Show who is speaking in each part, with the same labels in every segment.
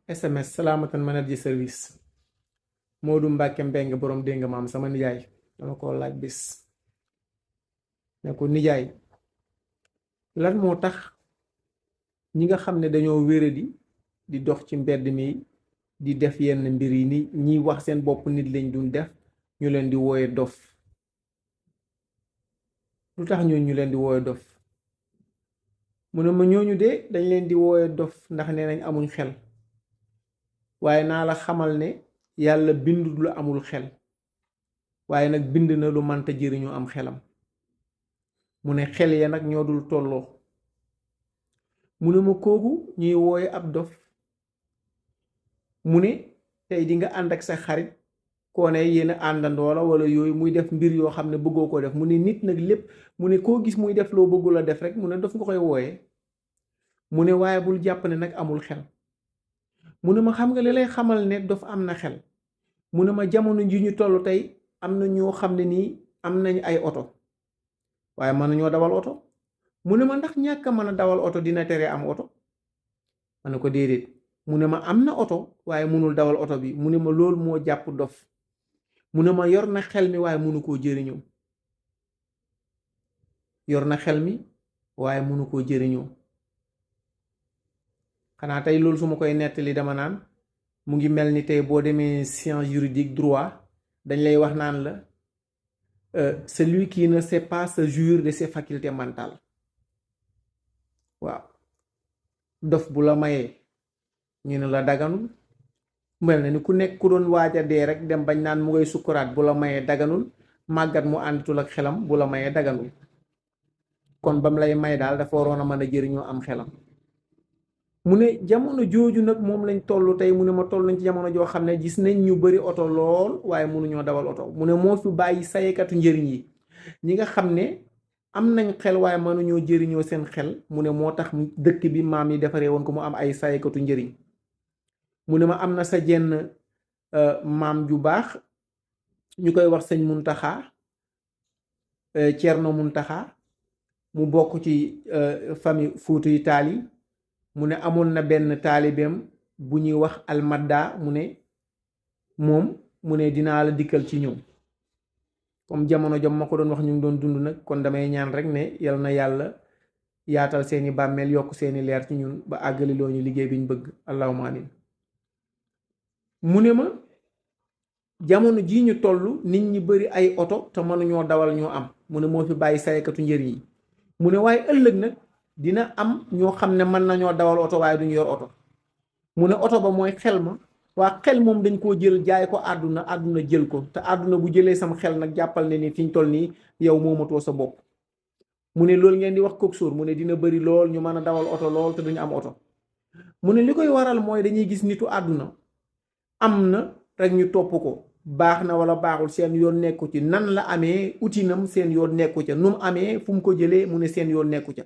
Speaker 1: SMS Salamatan Manager Service Modou Mbacke Mbeng borom dégg nga maam sama nijaay dama ko laaj bis ne ko nijaay lan moo tax ñi nga xam ne dañoo wéradi di dox ci mbedd mi di def yenn mbir yi ni ñiy wax seen bopp nit lañ duñ def ñu leen di wooye dof lu tax ñu leen di wooye dof mu ne ma ñooñu de dañ leen di wooye dof ndax nee nañ amuñ xel waaye naa la xamal ne yàlla bindul lu amul xel waaye nag bind na lu mënta jëriñu am xelam mu ne xel ya nag ñoo dul tolloo mu ne ma kooku ñuy wooye ab dof mu ne tey di nga ànd ak sa xarit koo ne yéen a àndandoo la wala yooyu muy def mbir yoo xam ne bëggoo ko def mu ne nit nag lépp mu ne koo gis muy def loo bëggul a def rek mu ne dof nga koy wooye mu ne waaye bul jàpp ne nag amul xel mu ne ma xam nga li lay xamal ne dof am na xel mu ne ma jamono ji ñu toll tey am na ñoo xam ne nii am nañ ay oto waaye mënuñoo dawal oto mu ne ma ndax ñàkk a mën a dawal oto dina tere am oto ma ne ko déedéet mu ne ma am na oto waaye mënul dawal oto bi mu ne ma loolu moo jàpp dof mu ne ma yor na xel mi waaye mënu koo jëriñoo yor na xel mi waaye mënu koo jëriñoo xanaa tey loolu su ma koy nettali dama naan mu ngi mel ni tey boo demee science juridique droit dañ lay wax naan la celui qui ne sait pas se jouir de ses facultés mentales waaw dof bu la mayee ñu ne la daganul mel na ni ku nekk ku doon waaj a dee rek dem bañ naan mu ngay sukkuraat bu la mayee daganul màggat mu ànditul ak xelam bu la mayee daganul kon bam lay may daal dafa waroon a mën a jëriñoo am xelam mu ne jamono jooju nag moom lañ toll tey mu ne ma toll nañ ci jamono joo xam ne gis nañ ñu bari oto lool waaye mënuñoo dawal oto mu ne moo fi bàyyi sayekatu njëriñ yi ñi nga xam ne am nañ xel waaye mënuñoo jëriñoo seen xel mu ne moo tax dëkk bi maam yi defaree woon ko mu am ay sayekatu njëriñ mu ne ma am na sa jenn maam ju baax ñu koy wax sëñ Muntaxa Cerno Muntaxa mu bokk ci famille Fuuta yi taal yi mu ne amoon na benn taalibeem bu ñuy wax almadda mu ne moom mu ne dinaa la dikkal ci ñoom comme jamono jom ma ko doon wax ñu ngi doon dund nag kon damay ñaan rek ne yal na yàlla yaatal seeni bàmmeel yokk seeni leer ci ñun ba àggali loo ñu liggéey bi ñu bëgg allahumma amin mu ne ma jamono jii ñu toll nit ñi bari ay oto te mënuñoo dawal ñoo am mu ne moo fi bàyyi saykatu njëriñ yi mu ne waaye ëllëg nag dina am ñoo xam ne mën nañoo dawal oto waaye duñu yor oto mu ne oto ba mooy xel ma waa xel moom dañ koo jël jaay ko àdduna jël ko te àdduna bu jëlee sam xel nag jàppal ne ni fi ñu toll nii yow moomatoo sa bopp mu ne loolu ngeen di wax coxeur mu ne dina bari lool ñu mën a dawal oto lool te duñu am oto mu ne li koy waral mooy dañuy gis nitu àdduna am na rek ñu topp ko baax na wala baaxul seen yoon nekku ci nan la amee utinam seen yoon nekku ca nu mu amee fu mu ko jëlee mu ne seen yoon nekku ca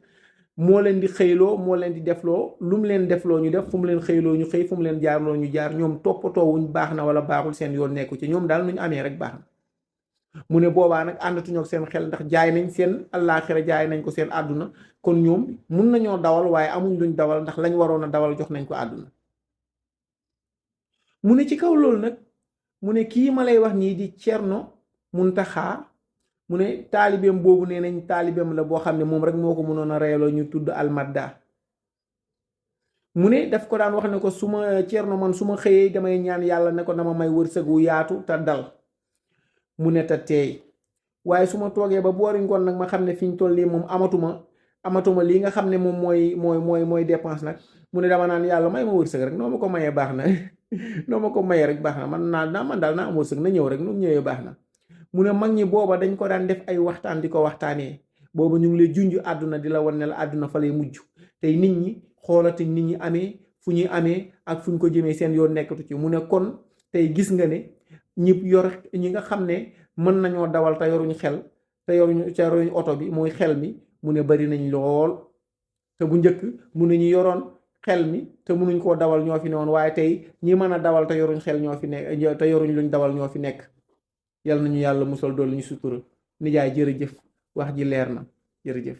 Speaker 1: moo leen di xëyloo moo leen di defloo lu mu leen defloo ñu def fu mu leen xëyloo ñu xëy fu mu leen jaarloo ñu jaar ñoom toppatoowuñ baax na wala baaxul seen yoon nekku ci ñoom daal nu ñu amee rek baax na mu ne boobaa nag àndatuñoo ak seen xel ndax jaay nañ seen àllaaxira jaay nañ ko seen àdduna kon ñoom mun nañoo dawal waaye amuñ luñ dawal ndax lañ waroon a dawal jox nañ ko àdduna mu ne ci kaw loolu nag mu ne kii ma lay wax nii di Cerno Muntaxa mu ne taalibeem boobu nee nañ taalibeem la boo xam ne moom rek moo ko mënoon a reeloo ñu tudd almadda mu ne daf ko daan wax ne ko su ma Cerno man su ma xëyee damay ñaan yàlla ne ko dama may wërsëg wu yaatu te dal mu ne te teey waaye su ma toogee ba boori ngoon nag ma xam ne fi ñu toll nii moom amatuma lii nga xam ne moom mooy dépense nag mu ne dama naan yàlla may ma wërsëg rek noo ma ko mayee baax na noo ma ko mayee rek baax na man daal naa am wërsëg na ñëw rek nu ñëwee baax na mu ne mag ñi booba dañ ko daan def ay waxtaan di ko waxtaanee booba ñu ngi lay junj àdduna di la wan ne la àdduna fa lay mujj tey nit ñi xoolati nit ñi amee fu ñuy amee ak fu ñu ko jëmee seen yoon nekkatu ci mu ne kon tey gis nga ne ñi nga xam ne mën nañoo dawal te yoruñ xel te yoruñ oto bi mooy xel mi mu ne bari nañ lool te bu njëkk mu ne ñu yoroon xel mi te mënuñ koo dawal ñoo fi ne woon waaye tey ñi mën a dawal te yoruñ xel ñoo fi nekk te yoruñ luñ dawal ñoo fi nekk yal nañu yàlla musal dool ñu sutura nijaay jërëjëf wax ji leer na jërëjëf